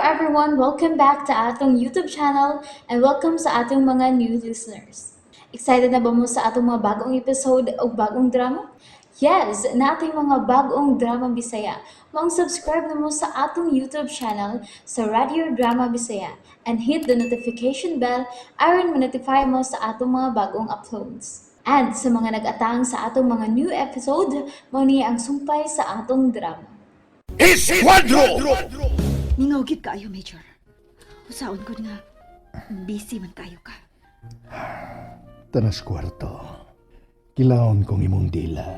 everyone! Welcome back to atong YouTube channel and welcome sa atong mga new listeners. Excited na ba mo sa atong mga bagong episode o bagong drama? Yes, nating mga bagong drama Bisaya. Maong subscribe na mo sa atong YouTube channel sa Radio Drama Bisaya and hit the notification bell aron ma-notify mo sa atong mga bagong uploads. And sa mga nag-atang sa atong mga new episode, mao ni ang sumpay sa atong drama. Esquadro! Mingaw gid kaayo, Major. Usaon gud nga busy man kaayo ka. Tanas kwarto. Kilawon kong imong dila.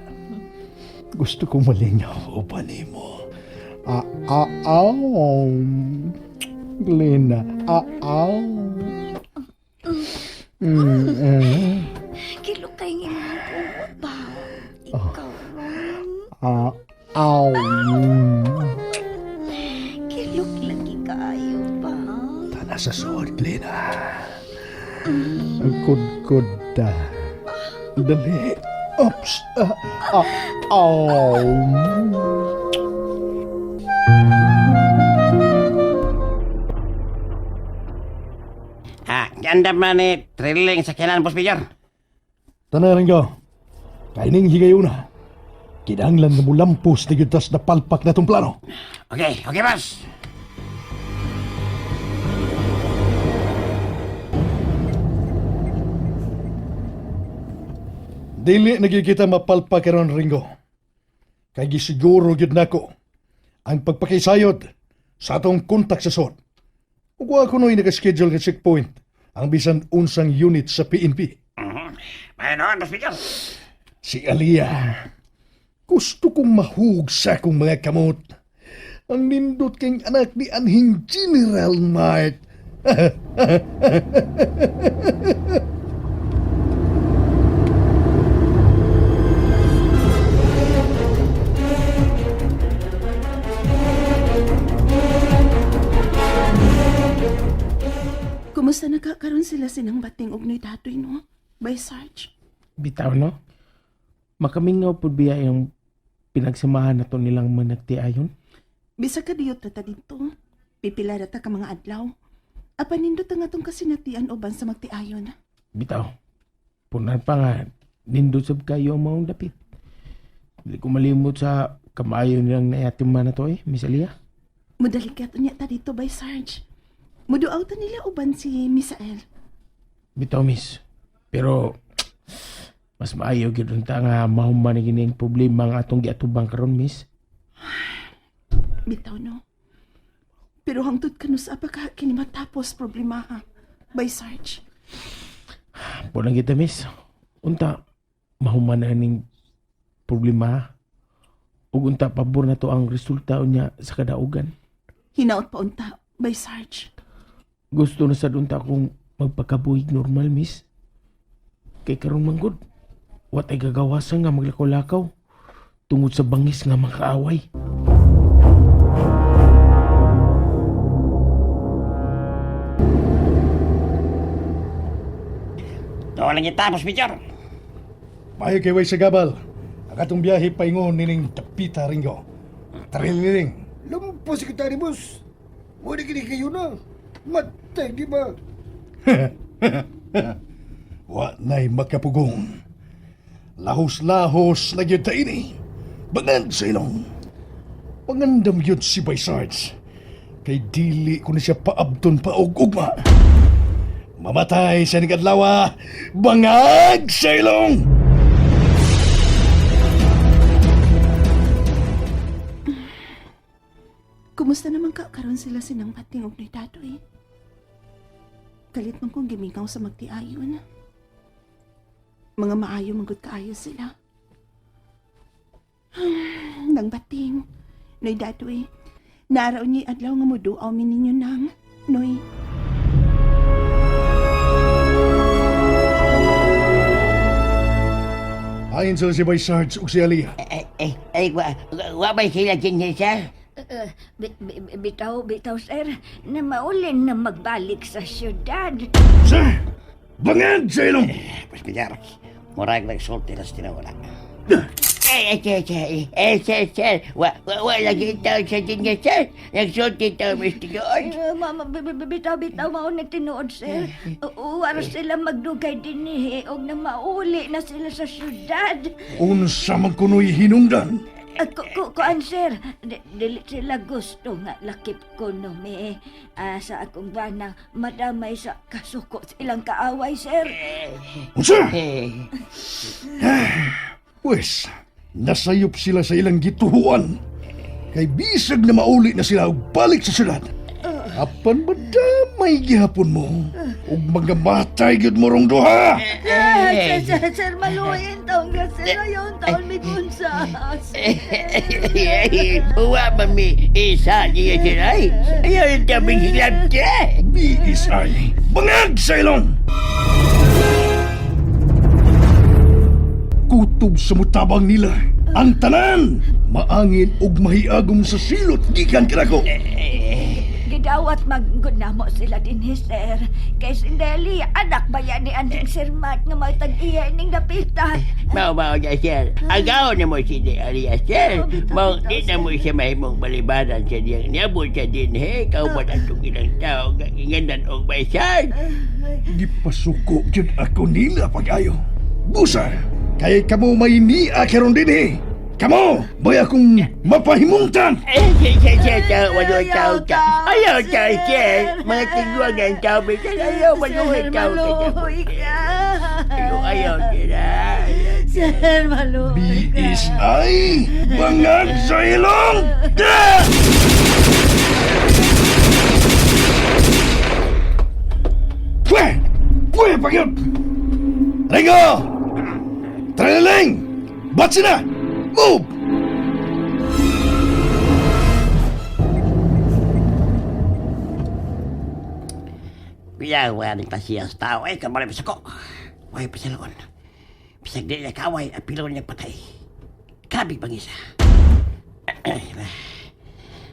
Gusto kong malingaw uban nimo. Ah, ah, aw. Glena, ah, aw. Kilo kay ng imong kumot ba? Ikaw ron. Ah, aw. Kilok lagi kaayo ba? Tanas sa suod, Glena. Ang kudkod ta. Dali. Oops. Ah, ah, aw. Ah, ganda man ni thrilling sa kinan, Boss Major. Tanaran ko. Kaining higayuna. Kinahanglan na mulampos na gyud tas na palpak na tong plano. Okay, okay, boss. Dili na gyud kita mapalpak karon, Ringo. Kay gisiguro gyud nako ang pagpakisayod sa atong kontak sa sod. Ug wa kunoy naka-schedule nga checkpoint ang bisan unsang unit sa PNP. Paano noon, Boss Major? Si Alia. Gusto kong mahug sa akong mga kamot. Ang nindot kang anak ni Anhing General Mart. Kumusta na ka karon sila sinang bating og noy datoy no? By Sarge. Bitaw, no? Makamingaw pud biya yung pinagsamahan na to nilang managtiayon. Bisa ka diyot na ta dito. Pipila ra ta ka mga adlaw. Apan nindot ang atong kasinatian uban sa magtiayon. Bitaw. Punan pa nga, nindot sab kayo ang maong dapit. Dili ko malimot sa kamayo nilang naiatiman na to eh, Miss Alia. Mudali ka niya ta dito by Sarge. Muduaw ta nila uban si Misael. Bitaw, miss. Pero, mas maayo gyud unta nga mahuman na gini ang problema nga atong giatubang karon, miss. Bitaw no. Pero hangtod kanus pa ka kini matapos problema ha. By Sarge. Punan kita, miss. Unta, mahuman na ning problema. Ug unta, pabor na to ang resulta unya sa kadaugan. Hinaot pa unta by Sarge. Gusto na sad unta akong magpakabuhig normal, miss. Kay karon man gud, wa tay gagawasan nga maglakaw-lakaw tungod sa bangis nga makaaway. Doon lang kita, Boss Major. Maayo kay way sa gabal. Ang atong biyahe paingon nining Dapita, Ringo. Thrilling. Lumpo, sekretary boss. Muna kini kayo na. Matay, di ba? Wa na'y makapugong. Lahos-lahos na gyud ta ini. Bangag sa ilong. Pangandam gyud si Bay Sarge. Kay dili ko na siya paabton pa og ugma. Mamatay siya ni Kadlawa. Bangag sa ilong! Kumusta naman ka karon sila sinang bating og noy datoy? Kalit man kong gimingaw sa magtiayon. Mga maayo manggod kaayo sila. Nang bating, noy datoy. Naaraw niya adlaw nga muduaw mi ninyo nang, noy. Ayon sila si Bay Sarge ug si Aliyah. Eh, eh, eh, wa, wa ba sila dyan, sir? Bitaw, bitaw sir, na maulin na magbalik sa syudad. Sir! Bangag sa ilong! Boss Major, murag nagsulti na sa tinawala. Eh, sir, sir, eh, sir, sir, wa, wa, wa lagi taon sa din niya, sir. Nagsulti taon, Mr. George. Eh, Mama, bitaw, bitaw, mao na tinuod, sir. Wara sila magdugay dinhi, og na mauli na sila sa syudad. Unsa man kuno'y hinungdan? Kuan, sir, dili sila gusto nga lakip ko no mi. Ah, sa akong bana, madamay sa kasuko sa ilang kaaway, sir. Unsa? Eh, Pwes, nasayop sila sa ilang gituhuan. Kay bisag na mauli na sila og balik sa syudad. Apan madamay gihapon mo ug mga matay gyud mo rong duha. Ah, sir, sir, sir, maluhin taon ka, sir. Ayaw taon mi kunsa, sir. Uwa, mami, isa niya, sir, ay. Ayaw yung tabi sila, sir. BSI, bangag sa ilong! Kutob sa mutabang nila, ang tanan, maangin ug mahiagom sa silot gikan kanako. Gidawat manggod namo sila dinhi, sir. Kay Sindeli, anak ba yan ni Anding Sir Mark nga may tag-iya ining dapita? Mao, mao niya, sir. Agaw na mo si ni Arias, sir. Mao, di na mo siya mahimong balibaran sa diyang niabot siya din, he. Kauban atong ilang tao, nga gingandan og may sir. Gipasuko jud ako nila pag-ayo. Busa, kay kamo may niya karon dinhi. Kamo, may akong mapahimungtan. Eh, sir, sir, sir, tao, walo tao ka. Ayaw tao, sir. Mga tigwangan tao, sir. Ayaw, maluhay tao ka. Maluhoy ka. Ayaw, ayaw, sir. ah. Sir, maluhoy ka. BSI, bangag sa ilong! Ah! Pwe! Pwe, pagyot! Ringo! Trailing! Batsi na! Move! Kuya, wala ning pasiyas tao. Eh, kamali pa sa ko. Way pa sa loon. Bisag di niya kaaway, apilo niya patay. Grabe bang isa.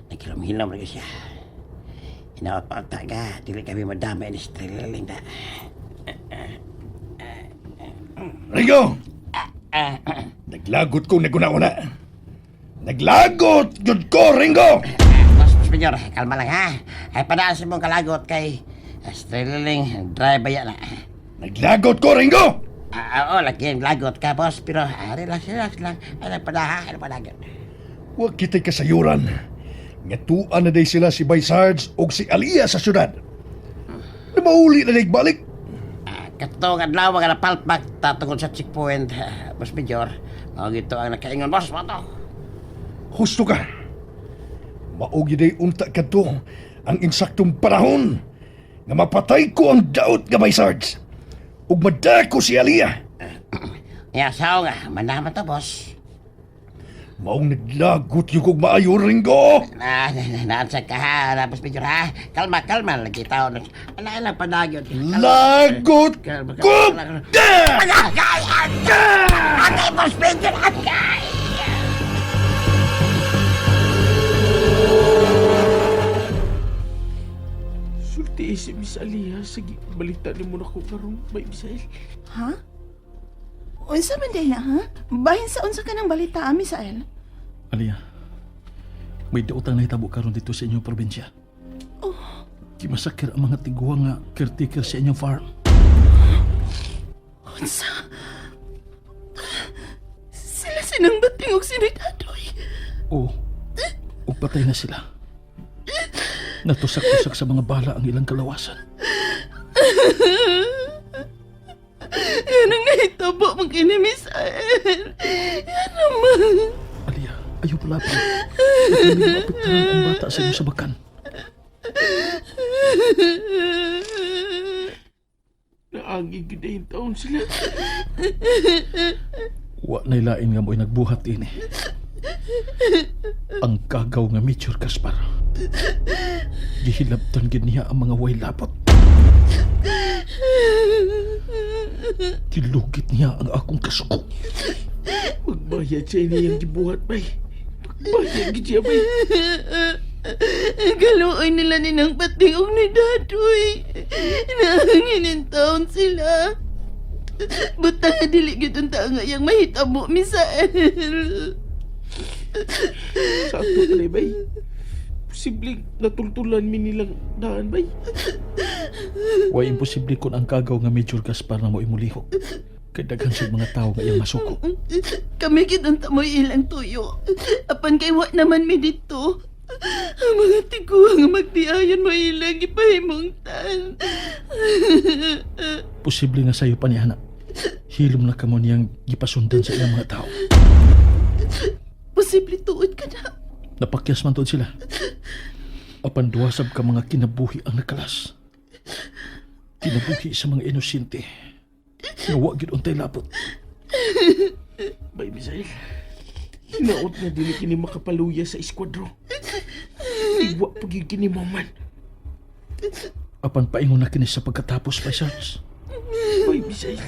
Nagkilom-hilom lagi siya. Hinaot pa ang taga. Dili kami madamay ni Striling na. Ringo! Naglagot ko naguna-una. Naglagot gud ko, Ringo! Boss, boss, Major, kalma lang ha. Ay, padaan sa mong kalagot kay Striling, drive ba yan na. Naglagot ko, Ringo! Ah, oo, lagi ang lagot ka, boss. Pero, relax, relax lang. Ay, pada ha, ano padagan. Huwag kita'y kasayuran. Ngatuan na day sila si Bay Sarge o si Aliyah sa syudad. Namauli na day balik. Ah, katong adlaw nga napalpak ta tungod sa checkpoint, boss Major. Mao gito ang nakaingon, boss, mo to. Husto ka. Maogi day unta kadto ang insaktong panahon nga mapatay ko ang daot nga Bay Sarge. Ug madako si Aliyah. Ya, sao nga, manaman to, boss. Maong naglagot yung kog maayo, Ringo. Na, na, naansa ka ha, na, boss Major ha. Kalma, kalma, lagi tao. Ala, ala, padayon. Lagot Kalma, ko! kalma, Agay, agay! Agay, boss Major, agay! Sulti si Miss Aliyah. Sige, balita ni mo na ko karon, Bay Misael. Ha? Unsa man day na, ha? Bahin sa unsa ka ng balita, ah, Misael? Aliyah, may daotang nahitabo karon dito sa inyong probinsya. Oh. Gimasakir ang mga tigwa nga caretaker sa inyong farm. Unsa? Sila sinang bating og sinitadoy. Oo. Ug patay na sila. Natusak-tusak sa mga bala ang ilang kalawasan. Yan ang nahitabo mong kini, Misael. Yan naman. Aliyah, ayaw pala pa. Hindi maapektuhan ang bata sa inyong sabakan. Naagi gid ay taon sila. Wa nailain nga mo'y nagbuhat ini. Ang kagaw nga Major Gaspar. Gihilabtan gid niya ang mga way lapot. Gilugit niya ang akong kasuko. Magbayad siya ini ang gibuhat, bay. Magbayad gid siya, bay. Galuoy nila ni nang pating og ni Dadoy. Naangin taon sila. Butang nga dili gyud unta nga iyang mahitabo, Misael. Sa ato pala, bay. Posible natultulan mi nilang daan, bay. Way imposible kon ang kagaw nga Major Gaspar na mo imulihok. Kay daghan sa mga tao nga iyang masuko. Kami gyud unta mo ilang tuyo. Apan kay wa naman mi dito. Ang mga tiguang nga magtiayon mo ilang gipahimungtan. Posible nga sayo pa ni anak. Hilom na kamo niyang gipasundan sa iyang mga tao. Posible tuod ka na. Napakyas man tuod sila. Apan duha sab ka mga kinabuhi ang nakalas. Kinabuhi sa mga inosente. Nga wa gyud untay labot. Bay, Misael. Hinaot nga dili kini makapaluya sa eskwadro. Iwa pag kini maman. Apan paingon na kini sa pagkatapos, Bay Sarge. Bay, Misael.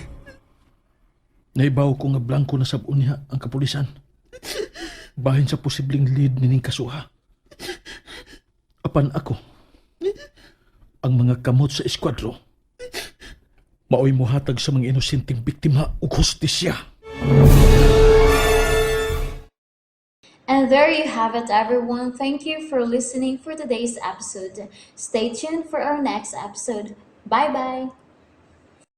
Naibaw ko nga blanko na sab niya ang kapulisan. Bahin sa posibleng lead nining kasuha. Apan ako, ang mga kamot sa eskwadro, maoy mohatag sa mga inosenteng biktima og hustisya. And there you have it, everyone. Thank you for listening for today's episode. Stay tuned for our next episode. Bye bye.